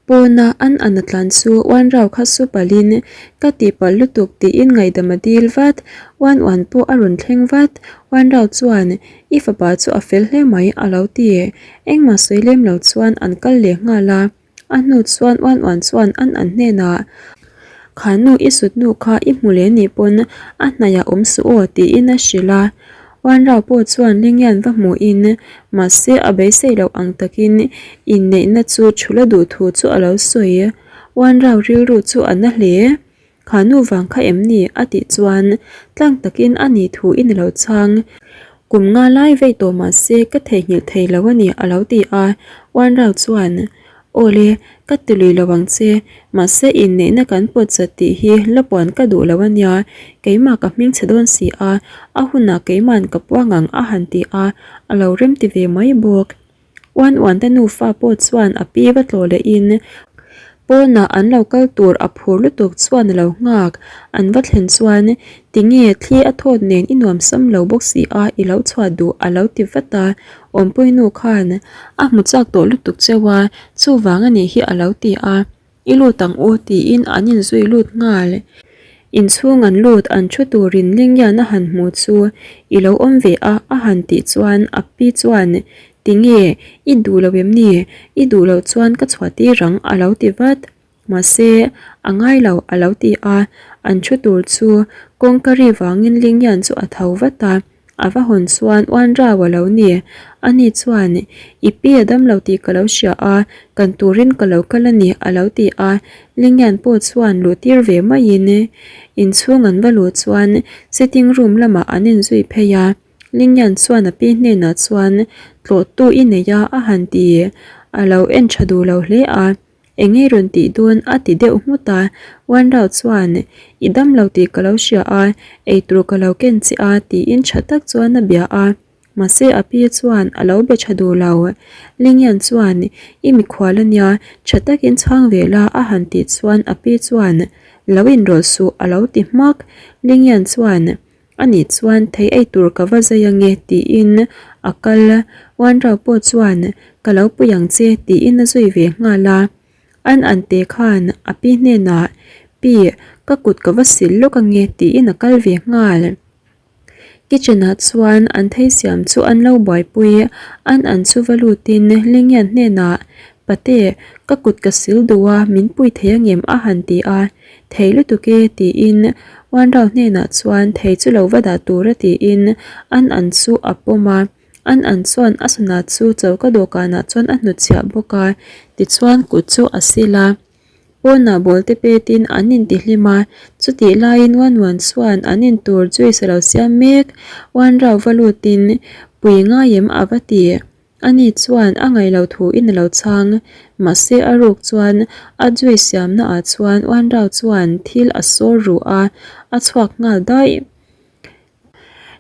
Pawna an an a tlan chu uan rau kha su palhin ka tihpalh lutuk tiin ngaihdam a dil vat. Uan uan pawh a rawn thleng vat. Uan rau chuan I fapa chu a fel hle mai a lo ti. Engmah sawi lem lo chuan an kal leh nghal a. A hnu chuan uan uan chuan an an hnenah, Kha nu i sut nu kha i hmu leh nih pawn a hnaihah awm suh aw tiin a hrilh a. Uan rau pawh chuan Lingyan va hmuhin mahse a beisei loh ang takin inneihna chu thula duh thu chu a lo sawi. Uan rau rilru chu a na hle. Kha nu vang kha em ni? a tih chuan tlang takin a nih thu i ni lo chang. Kum nga lai vei tawh mah se ka theihnghilh thei lo a ni a lo ti a. Uan Rao chuan, Aw le, ka ti lui lo ang che. Mahse inneihna kan pawt chat tih hi la puan ka duh lo a nia. Keimah ka hming chhe dawn si a, a hunah keima'n ka puang ang a han ti a, a lo rem ti ve mai bawk. Uan uan te nufa pawh chuan a pi va tlawh lehin pawnah an lo kal tur a phur lutuk chuan a lo nghak. An va thlen chuan tinge thli a thawt nen i nuam sam lo bawk si a i lo chhuah duh a lo ti vat a. Awmpui nu khan a hmu chak tawh lutuk cheu a, chuvang a nih hi a lo ti a. I lut ang u tiin an inzui lut nghal. Inchhung an lut an thu turin Lingyan a han hmu chu i lo awm ve a a han tih chuan a pi chuan Tinge, i duh lo em ni? I duh loh chuan ka chhuah tir ang a lo ti vat. Mahse, a ngai lo a lo ti a, an thu tur chu kawngka ri vangin Lingyan chu a tho vat a. A va hawn chuan uan rau a lo ni. Ani chuan, I pi a dam lo tih ka lo hria a, kan turin ka lo kal a ni, a lo ti a. Lingyan pawh chuan luh tir ve maiin inchhung an va luh chuan sitting room lamah an inzui phei a. Lingyan chuan a pi hnenah chuan, Tlawhtu i nei a, a han ti. A lo en tha duh lo hle a. Eng nge rawn tih dawn a ti deuh nghut a, Wanrao chuan I dam lo tih ka lo hria a, eitur ka lo ken che a tiin tha tak chuan a bia a, mahse a pi chuan a lo be tha duh lo. Lingyan chuan I mikhual a nia, tha takin chhang ve la a han tih chuan a pi chuan Lo inrawlh suh a lo ti hmak. Lingyan chuan Ani chuan thei ei tur ka va zai ange tiin a kal a, Wanrao pawh chuan ka lo pui ang che tiin a zui ve nghal a. An an te khan a pi hnenah Pi, ka kut ka va sil lawk ange tiin a kal ve nghal. Kitchen ah chuan an thei siam chu an lo buaipui, an an chu va lutin Lingyan hnenah Pate, ka kut ka sil duh a, min pui thei angem a han ti a. Thei lutuk e tiin Wanrao hnenah chuan thei chu lo va dah tur a tiin an an chu a pawm a, an an chuan a sana chu choka dawhkanah chuan a hnutchhiah bawk a, tichuan kut chu a sil a. Pawnah ball te petin an intihlim a, chutih laiin Wanwan chuan an intur juice a lo siam mek. Wanrao va lutin pui ngai em a va ti. Ani chuan a ngaih loh thu in a lo chhang. Mahse a ruk chuan a juice siamna ah chuan Uanrau chuan thil a sawr ruh a, a chhuak nghal daih.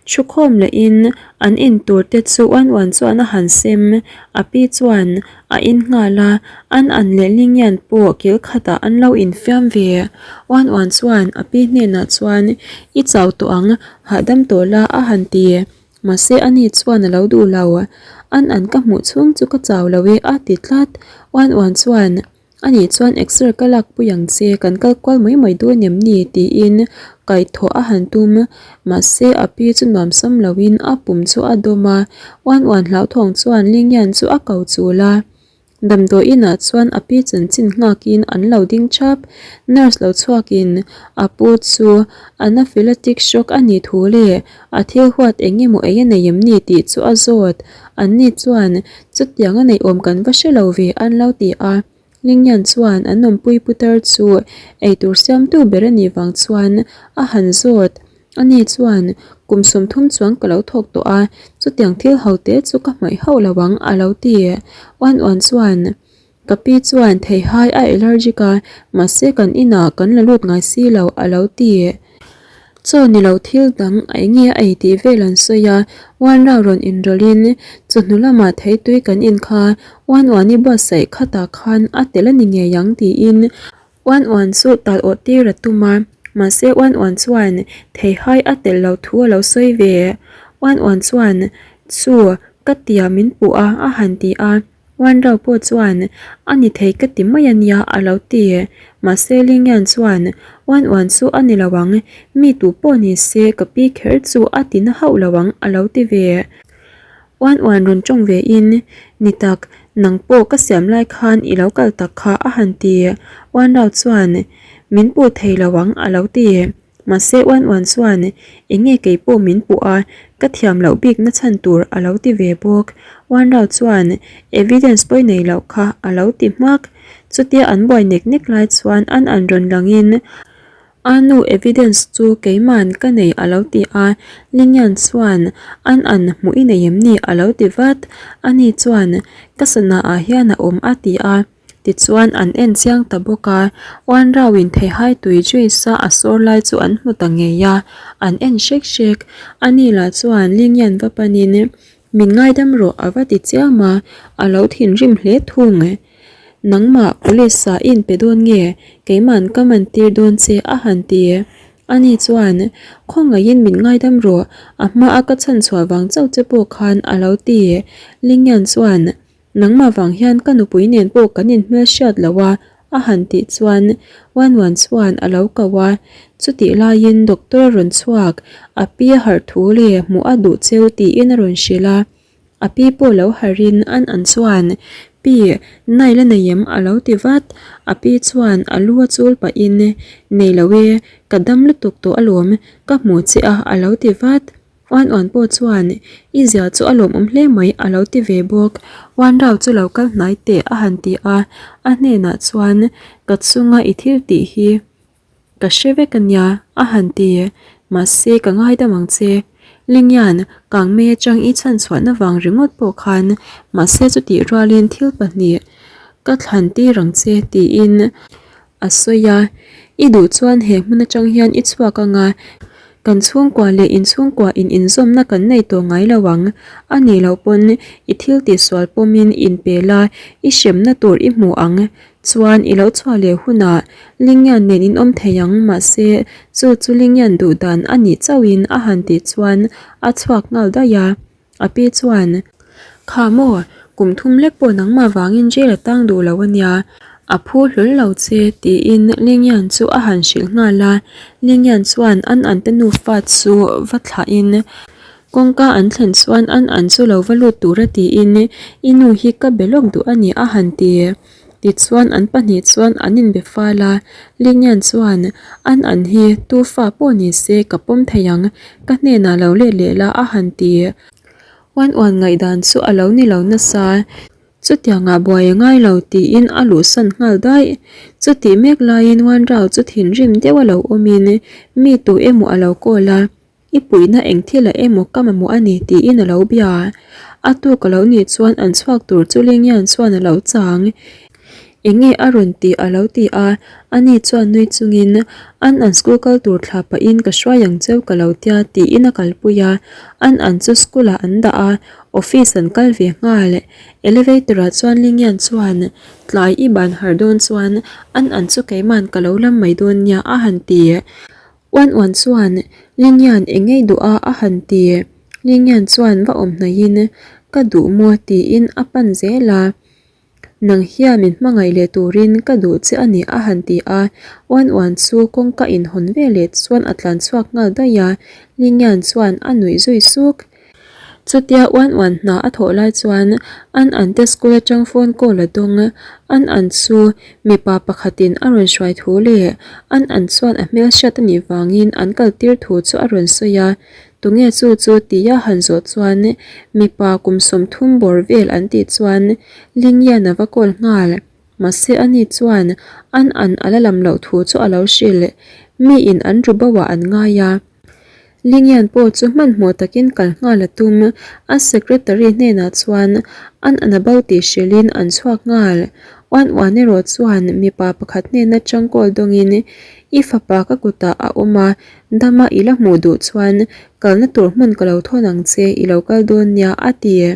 Thukhawm leh in an in tur te chu Uan Uan chuan a han sem. A pi chuan a in nghal a, an an leh Lingyan pawh kil khatah an lo infiam ve. Uan Uan chuan a pi hnenah chuan I chau tawh ang, hahdam tawh la a han ti. Mahse ani chuan a lo duh lo. An an ka hmuh chhung chu ka chau lo e a ti tlat. Uan uan chuan, Ani chuan exer ka lak pui ang che, kan kal kual mai mai dawn em ni? tiin kaihthawh a han tum. Mahse a pi chu nuam sam loin a pum chu a dawm a. Uan uan hlauthawng chuan Lingyan chu a ko chul a. Damdawi inah chuan a pi chanchin nghakin an lo ding thap. Nurse lo chhuakin a pu chu anaphylactic shock a nih thu leh a thil huat eng emaw ei a nei em ni tih chu a zawt. Anni chuan chutiang a neih awm kan va hre lo ve an lo ti a. Lingyan chuan an awmpui putar chu eitur siamtu ber a nih vang chuan a han zawt. Ani chuan, Kum 30 chuang ka lo thawk tawh a, chutiang thil ho te chu ka hmawih hauh lo ang, a lo ti. Uan uan chuan, Ka pi chuan theihai a allergic a, mahse kan inah kan la lut ngai si lo, a lo ti. Chaw ni lo thil dang a eng nge a ei tih vel an sawi a, uan rau rawn inrawlhin chawhnu lamah theitui kan in kha uan uan i buatsaih khatah khan a tel a ni ngei ang tiin Uan uan chu tal awh tir a tum a, mahse uan uan chuan theihai a telh loh thu a lo sawi ve. Uan uan chuan, Chu, ka tia min puh a, a han ti a. Wanrao pawh chuan, A ni thei ka ti mai a nia a lo ti. Mahse Lingyan chuan, Uan uan chu a ni lo ang, mi tu pawh ni se ka pi kher chu a ti na hauh lo ang a lo ti ve. Uan uan rawn tawng ve in, Ni tak, nang pawh ka siam lai khan i lo kal tak kha a han ti. Uanrao chuan, Min puh thei lo ang a lo ti. Mahse uan uan chuan eng nge kei pawh min puh a, ka thiam loh bik na chhan tur a lo ti ve bawk. Uan rau chuan evidence pawi nei loh kha a lo ti hmak. Chutia an buai nek nek lai chuan an an rawn langin a nu evidence chu keiman ka nei a lo ti a, Lingyan chuan an an hmuh i nei em ni a lo ti vat. Ani chuan ka sana ah hian a awm a ti a. Tichuan an en chiang ta bawk a, Uanrauin theihai tui juice a a sawr lai chu an hmu ta ngei a, an en hrek hrek. Ani lah chuan Lingyan va panin, Min ngaidam rawh a va ti chiam a, a lo thinrim hle thung. Nangmah police ah i inpe dawn nge, keiman ka man tir dawn che a han ti. Ani chuan, Khawngaihin min ngaidam rawh, a hma a ka chhanchhuah vang chauh che pawh khan a lo ti. Lingyan chuan, Nangmah vang hian ka nupui nen pawh kan inhmel hriat lo a, a han tih chuan Wan Wan chuan a lo ko a. Chutih laiin doctor a rawn chhuak, a pi a harh thu leh hmuh a duh cheu tiin a rawn hrilh a. A pi pawh lo harhin an an chuan, Pi, nai la nei em? a lo ti vat. A pi chuan a lu a chul pahin, Nei lo e, ka dam lutuk tawh alawm, ka hmuh che a, a lo ti vat. Uan uan pawh chuan, I zia chu a lawmawm hle mai a lo ti ve bawk. Uan rau chu lo kal hnai teh a han ti a, a hnenah chuan, Ka chunga i thil tih hi ka hre vek a nia a han ti. Mahse ka ngaidam ang che. Lingyan, kangmei atang i chhanchhuahna vang ringawt pawh khan mahse chutih rualin thil pahnih ka thlan tir ang che tiin A sawi a, I duh chuan he hmun atang hian i chhuak ang a, kan chhungkua leh inchhungkua in inzawmna kan nei tawh ngai lo ang. A nih loh pawn i thil tihsual pawmin inpel a, i hremna tur i hmu ang. Chuan i lo chhuah leh hunah Lingyan nen in awm thei ang, mahse chu chu Lingyan duh dan a nih chauhin a han tih chuan a chhuak nghal daih a. A pi chuan, Kha maw, kum thum lek pawh nangmah vangin jail a tang duh lo a nia, a phu hlawl lo che, tiin Lingyan chu a han hrilh nghal a. Lingyan chuan an ante nufa chu va thlahin kawngka an thlen chuan an an chu lo va lut tura tiin, I nu hi ka be lawk duh a ni a han ti. Tichuan an pahnih chuan an inbe fal a, Lingyan chuan, An an hi tu fa pawh ni se ka pawm thei ang, ka hnenah lo let leh la a han ti. Uan uan ngaihdan chu a lo ni lo nasa, chutiangah buai a ngai lo tiin a luhsan nghal daih. Chutih mek laiin Uan Rao chu thinrim deuh a lo awmin mi tu emaw a lo call a, I puihna eng thil ah emaw ka mamawh a ni tiin a lo bia. A tuk a lo nih chuan an chhuak tur chu Lingyan chuan a lo chang. Enge a rawn tih a lo ti a, ani chuan nui chungin an an school kal tur thla pahin ka hruai ang cheu ka lo tia tiin a kalpui a, an an chu school ah an dah a, office an kal ve nghal. Elevator ah chuan Lingyan chuan tlai i ban har dawn chuan an an chu keiman ka lo lam mai dawn nia a han ti. Uan uan chuan Lingyan eng ngei duh a a han ti. Lingyan chuan va awm hnaihin ka duh maw tiin a pan zel a. Nang hian min hmangaih leh turin ka duh che a ni a han ti a. Uan uan chu kawngka inhawn veleh chuan a tlan chhuak nghal daih a. Lingyan chuan a nuih zui suk. Chutia uan uan hna a thawh lai chuan an an te school atang phone call a dawng. An an chu mipa pakhatin a rawn hruai thu leh an an chuan a hmelhriat a nih vangin an kal tir thu chu a rawn sawi a. Tunge chu chu tia han zawh chuan mipa kum 30 bawr vel an tih chuan Lingyan a va call nghal. Mahse ani chuan an an a la lam loh thu chu a lo hrilh. Miin an ru bo ah an ngai a. Lingyan pawh chu hmanhmawh takin kal nghal a tum. A secretary hnenah chuan an an a bo tih hrilhin an chhuak nghal. Uan uan erawh chuan mipa pakhat hnen atang call dawngin, I fapa ka kutah a awm a, dama i la hmuh duh chuan kalna tur hmun ka lo thawn ang che, i lo kal dawn nia, a ti.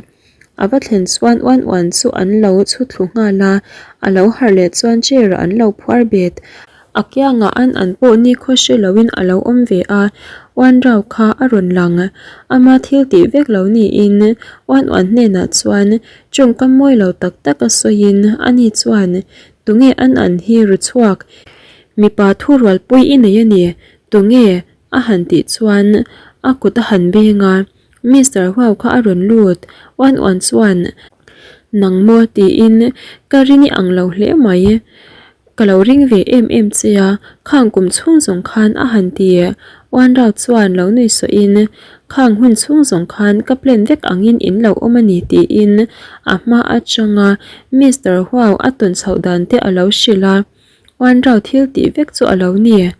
A va thlen chuan uan uan chu an lo chhu thlu nghal a, a lo harh leh chuan chair ah an lo phuar bet. A kiangah an an pawh nikhaw hre loin a lo awm ve a, Uan Rau kha a rawn lang. Ama thil tih vek lo niin Uan Uan hnenah chuan tawngkam mawi lo tak tak a sawiin ani chuan, Tunge an an hi ru chhuak? Mipa thu rualpui i nei a ni, tunge? a han tih chuan a kut a han beng a. Mister Huau kha a rawn lut uan uan chuan, Nang maw? tiin ka ring i ang lo hle mai. Ka lo ring ve em em che a, khang kum chhung zawng khan a han ti. Uan Rao chuan lo nui sawhin, Khang hun chhung zawng khan ka plan vek angin in lo awm a ni tiin a hma atanga Mister Huau a tawn chhoh dan te a lo hrilh a. Uanrau thil tih vek chu a lo ni.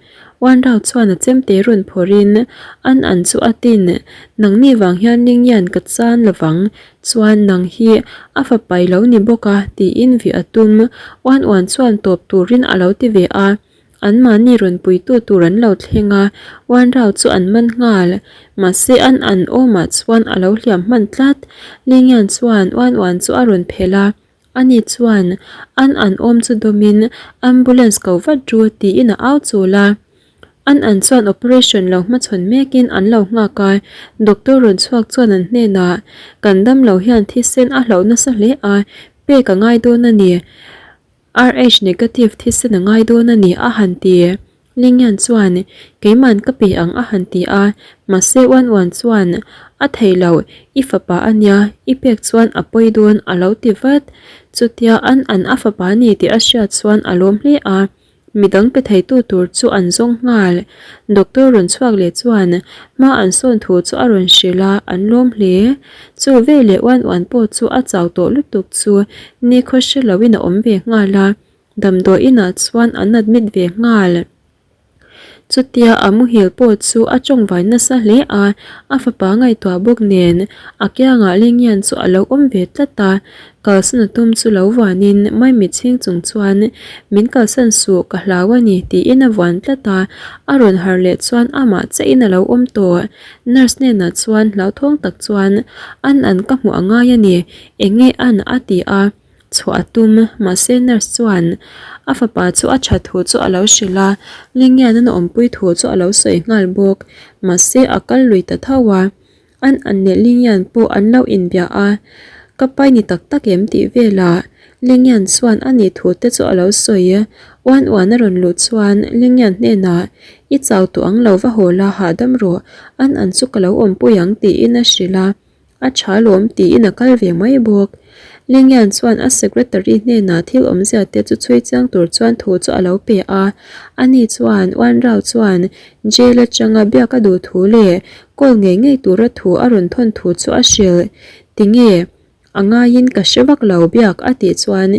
Uanrau chuan a chemte rawn phawrhin an an chu a tin, Nangni vang hian Lingyan ka chan lovang, chuan nang hi a fapai lo ni bawk a tiin vih a tum. Uan uan chuan tawp turin a lo ti ve a. Anmahni rawn puitu tur an lo thleng a, Uanrau chu an man nghal. Mahse an an awmah chuan a lo hliam hman tlat. Lingyan chuan uan uan chu a rawn phelh a. Ani chuan an an awm chu dawmin ambulance ko vat ru tiin a au chul a. An an chuan operation lo hmachhawn mekin an lo nghak a, doctor rawn chhuak chuan an hnenah, Kan damlo hian thisen a hlauh nasa hle a, pek a ngai dawn a ni. Rh negative thisen a ngai dawn a ni a han ti. Lingyan chuan, Keiman ka pe ang a han ti a, mahse Uan Uan chuan, A thei lo, i fapa a nia, i pek chuan a pawi dawn a lo ti vat. Chutia an an a fapa ni tih a hriat chuan a lawm hle a, midang pe theitu tur chu an zawng nghal. Doctor rawn chhuak leh chuan hma an sawn thu chu a rawn hrilh a, an lawm hle. Chu veleh Uan Uan pawh chu a chau tawh lutuk chu nikhaw hre loin a awm ve nghal a. Damdawi inah chuan an admit ve nghal. Chutia a muhil pawh chu a tawngvai nasa hle a, a fapa ngaihtuah bawk nen a kiangah Lingyan chu a lo awm ve tlat a. Kalsan a tum chu lo vuanin Maimi chhing chung chuan min kalsan suh ka hlau a ni tiin a vuan tlat a, a rawn harh leh chuan amah chiahin a lo awm tawh. Nurse hnenah chuan hlauthawng tak chuan an an ka hmuh a ngai a ni, enge an a ti a. Chhuah a tum, mahse nurse chuan a fapa chu a tha thu chu a lo hrilh a, Lingyan an awmpui thu chu a lo sawi nghal bawk, mahse a kal lui ta tho a, an an leh Lingyan pawh an lo inbia a, ka pai ni tak tak em tih velah Lingyan chuan a nih thu te chu a lo sawi, uan uan a rawn luh chuan Lingyan hnenah i chau tawh ang lo va haw la hahdam rawh, an an chu ka lo awmpui ang tiin a hrilh a. A tha lawm tiin a kal ve mai bawk. Lingyan chuan a secretary hnenah thil awmzia te chu chhui chiang tur chuan thu chu a lo pe a. Ani chuan Uan Rao chuan jail atanga biak a duh thu leh call ngei ngei tura thu a rawn thawn thu chu a hrilh. Tinge? A ngaiin ka hre vak lo biak a tih chuan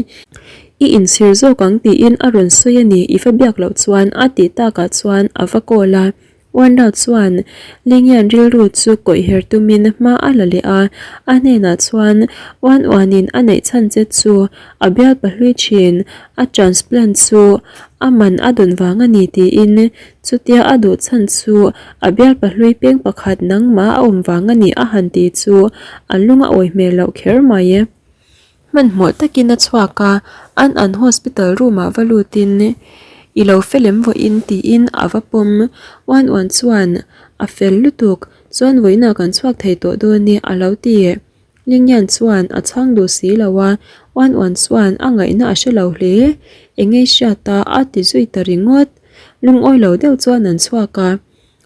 i inchhir zawk ang tiin a rawn sawi a ni i va biak loh chuan a tih takah chuan a va call a. Uanrau chuan Lingyan rilru chu kawih her tumin hma a la leh a, a hnenah chuan Uan Uanin a neih chhan che chu a bial pahlui thin, a transplant chu a man a dawn vang a ni tiin chutia a duh chhan chu a bial pahlui peng pakhat nangmah a awm vang a ni a han ti chu a lung a awi hmel loh kher mai. Hmanhmawh takin a chhuak a, an an hospital room ah va lutin i lo fel em vawiin tiin a va pawm. Uan uan chuan a fel lutuk, chuan vawiinah kan chhuak thei tawh dawn e a lo ti. Lingyan chuan a chhang duh si lo a, uan uan chuan a ngaihna a hre lo hle. Eng ei hriat a a ti zui ta ringawt. Lungawi lo deuh chuan an chhuak a.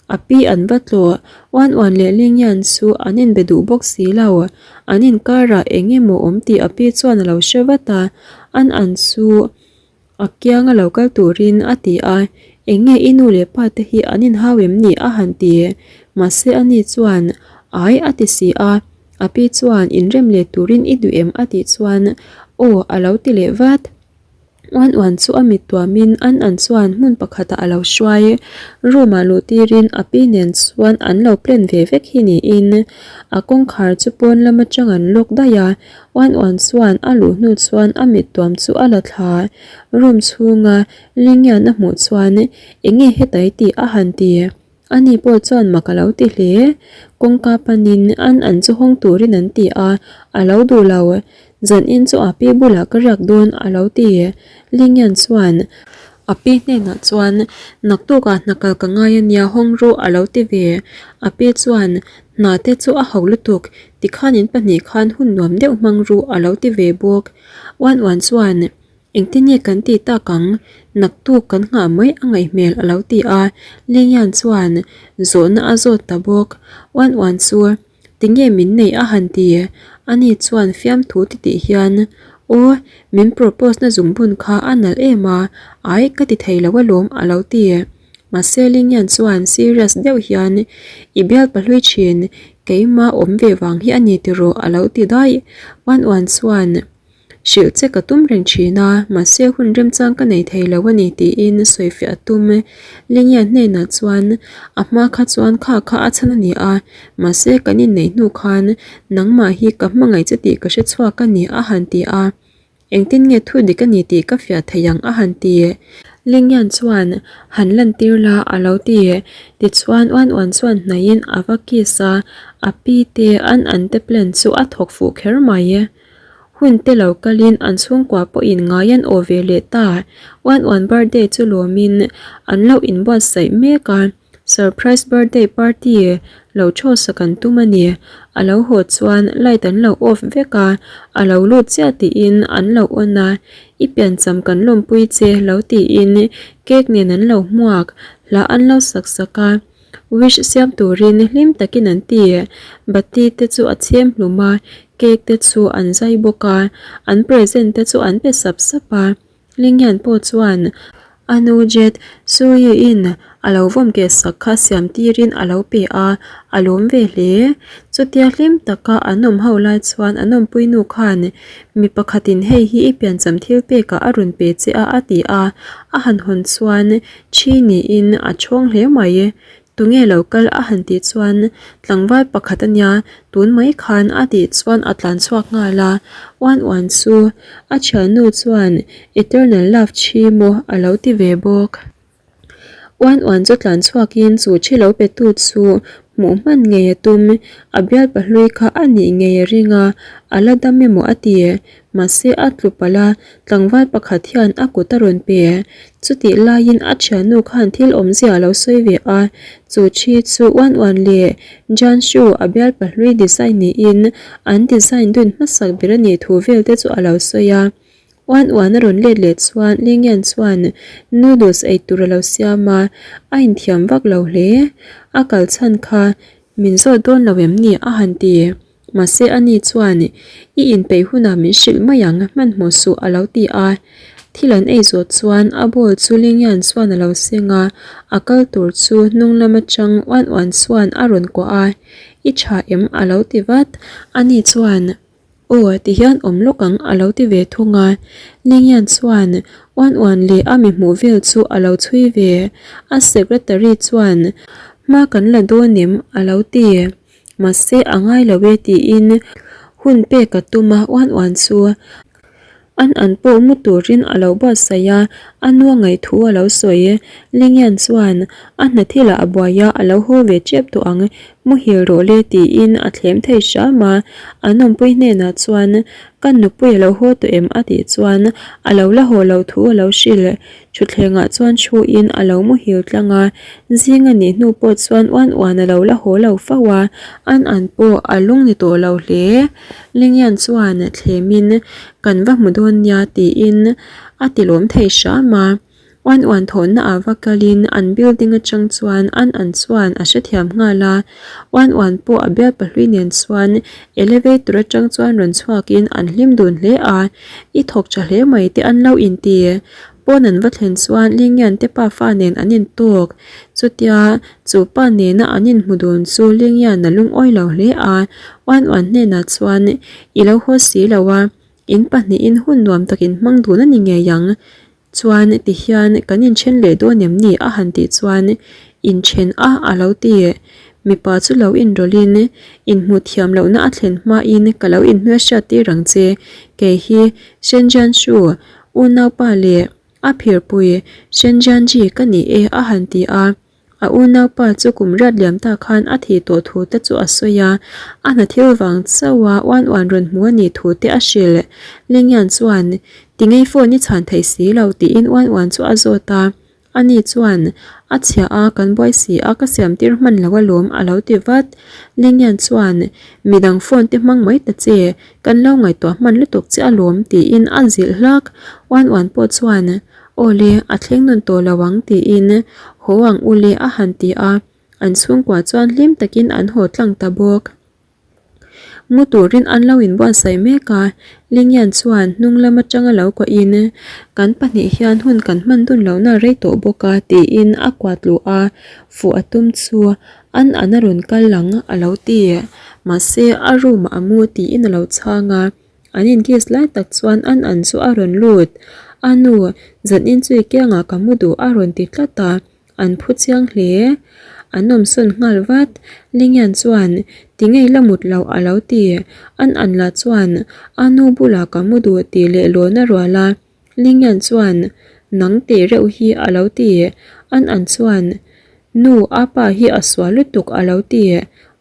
A pi an va tlawh, uan uan leh Lingyan chu an inbe duh bawk si lo. An inkarah eng emaw awm tih a pi chuan a lo hre vat a, an an chu a kianga lo kal turin a ti a, Eng nge i nu leh pa te hi an inhau em ni? a han ti. Mahse ani chuan, Ai a ti si a. A pi chuan, Inrem leh turin i duh em? a tih chuan, Aw a lo ti leh vat. Uan uan chu a mit tuamin an an chuan hmun pakhatah a lo hruai. Room ah luh tirin a pi nen chuan an lo plan ve vek hi niin a kawngkhar chu pawn lam atang an lock daih a. Uan uan chuan a luh hnu chuan a mit tuam chu a la thla. Room chhunga Lingyan a hmuh chuan enge hetai tih a han ti. Ani pawh chuan mak a lo ti hle. Kawngka panin an an chu hawng turin an ti a, a lo duh lo. Zanin chu a pi bulah ka riak dawn a lo ti. Lingyan chuan. A pi hnenah chuan, Naktukah hna kal ka ngai a nia hawng rawh a lo ti ve. A pi chuan, Hna te chu a ho lutuk, tikhan in pahnih khan hun nuam deuh hmang ru a lo ti ve bawk. Uan uan chuan, Engtin nge kan tih tak ang? Naktuk kan nghah mai a ngaih hmel a lo ti a. Lingyan chuan zawhna a zawt ta bawk. Uan uan chu Tinge min neih a han ti? Ani chuan fiamthu ti tih hian, Aw, min propose na zungbun kha a nalh em a, ai ka ti thei lo alawm a lo ti. Mahse Lingyan chuan serious deuh hian, I bial pahlui thin, keimah awm ve vang hi a ni tiraw a lo ti daih. Uan uan chuan. Hrilh che ka tum reng thin a, mahse hun remchang ka nei thei lo a ni tiin sawifiah a tum. Lingia hnenah chuan a hma kha chuan kha kha a chhan a ni a, mahse kan inneih hnu khan nangmah hi ka hmangaih che tih ka hre chhuak a ni a han ti a. Engtin nge thu dik a ni tih ka fiah thei ang a han ti. Lingyan chuan han lantir la a lo ti. Tichuan uan uan chuan hnaihin a va kiss a, a pi te an an te plan chu a thawk fuh kher mai. Hun te lo kalin an chhungkua pawhin ngai an aw ve leh ta. Uan uan birthday chu lawmin an lo inbuatsaih mek a, surprise birthday party lo thawsak an tum a ni. A lo haw chuan light an lo off vek a, a lo lut chiah tiin an lo on a, I piancham kan lawmpui che lo tiin cake nen an lo hmuak, hla an lo sak sak a. Wish siam turin hlim takin an ti. Bati te chu a chhem hlum a, cake te chu an zai bawk a, an present te chu an pe sap sap a. Lingyan pawh chuan a nu Jet Suyi-in a lo vawm keh sak kha siam tirin a lo pe a, a lawm ve hle. Chutia hlim taka an awm ho lai chuan an awmpui nu khan mi pakhatin hei hi i piancham thil pekah a rawn pe che a a ti a, a han hawn chuan Thi niin a chhawng hle mai. Tunge lo kal a han tih chuan tlangval pakhat a nia, tun mai khan a tih chuan a tlan chhuak nghal a. Uan uan chu a thiannu chuan Eternal love thi maw a lo ti ve bawk. Uan uan chu tlan chhuakin chu thi lo pe tu chu hmuh hman ngei a tum. A bial pahlui kha a nih ngei a ring a, a la dam emaw a ti. Mahse a tlu palh a, Tlangval pakhat hian a kut a rawn pe. Chutih laiin a thiannu khan thil awmzia a lo sawi ve a, chu thi chu uan uan leh Jianshu a bial pahlui design niin an design dun hmasak ber a nih thu vel te chu a lo sawi a. Uan uan a rawn let leh chuan Lingyan chuan noodles ei tur a lo siam a, a inthiam vak lo hle. A kal chhan kha min zawt dawn lo em ni a han ti. Mahse ani chuan, I inpeih hunah min hrilh mai ang, hmanhmawh suh a lo ti a. Thil an ei zawh chuan a ball chu Lingyan chuan a lo seng a, a kal tur chu hnung lam atang uan uan chuan a rawn kuah a, I tha em? a lo ti vat. Ani chuan, Aw, tihian awm lawk ang a lo ti ve thung a. Lingyan chuan uan uan leh a mi hmuh vel chu a lo chhui ve. A secretary chuan, Hma kan la dawn em? a lo ti. Mahse a ngai lo e tiin hun pek a tum a, uan uan chu an an pawh mu turin a lo buatsaih a, a nu a ngaih thu a lo sawi. Lingyan chuan a hna thilah a buai a, a lo haw ve tep tawh ang, muhil rawh le tiin a thlem thei hram a, an awmpui hnenah chuan ka nupui a lo haw tawh em a tih chuan a lo la haw loh thu a lo hrilh. Thutthlengah chuan thuin a lo muhil tlang a, zing a nih hnu pawh chuan uan uan a lo la haw lo fo a, an an pawh a lung ni tawh lo hle. Lingyan chuan thlemin kan va hmu dawn nia tiin a ti lawm thei hram a, uan uan thawhna ah va kalin an building atang chuan an an chuan a hrethiam nghal a, uan uan pawh a bial pahlui nen chuan elevator atang chuan rawn chhuakin an hlim dun hle a, I thawk tha hle mai te an lo inti. Pawn an va thlen chuan Lingyan te pa fa nen an intawk. Chutia chu pa nena an inhmu dun chu Lingyan a lungawi lo hle a, Uan Uan hnenah chuan i lo haw si lo a, in pahnihin hun nuam tak inhmang dun a ni ngei ang. Chuan tihian kan inthen leh dawn em ni a han tih chuan inthen a a lo ti. Mipa chu lo inrawlhin inhmuh thiam lohna a thlen hmain ka lo inhmelhriat tir ang che. Kei hi Shenzhen Shu unaupa leh a phirpui Shenzhen Ji ka ni e a han ti a. A unaupa chu kum riat liam ta khan a thih tawh thu te chu a sawi a, a hna thil vang chauh a uan uan rawn hmu a nih thu te a hrilh. Lingyan chuan, Tingei phone i chhan thei si lo tiin uan uan chu a zawt a. Ani chuan, A chhia a, kan buai si a, ka siam tir hman lo alawm a lo ti vat. Lingyan chuan, Midang phone te hmang mai ta che, kan lo ngaihtuah hman lutuk che alawm tiin a zilh hlak. Uan uan pawh chuan, Aw le, a thleng nawn tawh lo ang tiin haw ang u le a han ti a, an chhungkua chuan hlim takin an haw tlang ta bawk. Mu turin an lo inbuatsaih mek a, Lingyan chuan hnung lam atanga lo kuahin Kan pahnih hian hun kan hman dun lohna rei tawh bawk a tiin a kuat luh a, fuh a tum chu an an a rawn kal ang a lo ti. Mahse a room ah a mu tiin a lo chhang a, an inkiss lai tak chuan an an chu a rawn lut. A nu, zanin chu i kiangah ka mu duh a rawn ti tlat a. An phu chiang hle. An awmsawn nghal vat. Lingyan chuan, Tingei la mut loh a lo ti. An an lah chuan, A nu bulah ka mu duh tih leh lawn a rual a. Lingyan chuan, Nang teh reuh hi a lo ti. An an chuan, Nu, a pa hi a sual lutuk a lo ti.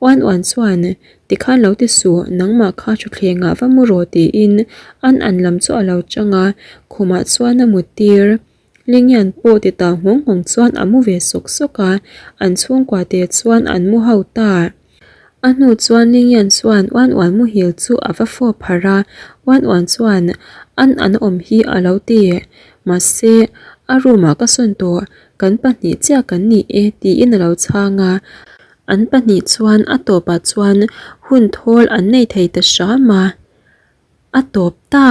Uan uan chuan, Tikhan lo ti suh, nangmah kha thutthlengah va mu rawh tiin an an lam chu a lo chang a, khumah chuan a mut tir. Lingyan pawh ti ta nghawng nghawng chuan a mu ve sawk sawk a, an chhungkua te chuan an mu ho ta. A hnu chuan Lingyan chuan Uan Uan muhil chu a va fawp harh a, Uan Uan chuan an an awm hi a lo ti. Mahse, a room ah ka sawn tawh, kan pahnih chiah kan ni e tiin a lo chhang a. An pahnih chuan a tawpah chuan hun thawl an nei thei ta hram a, a tawp ta.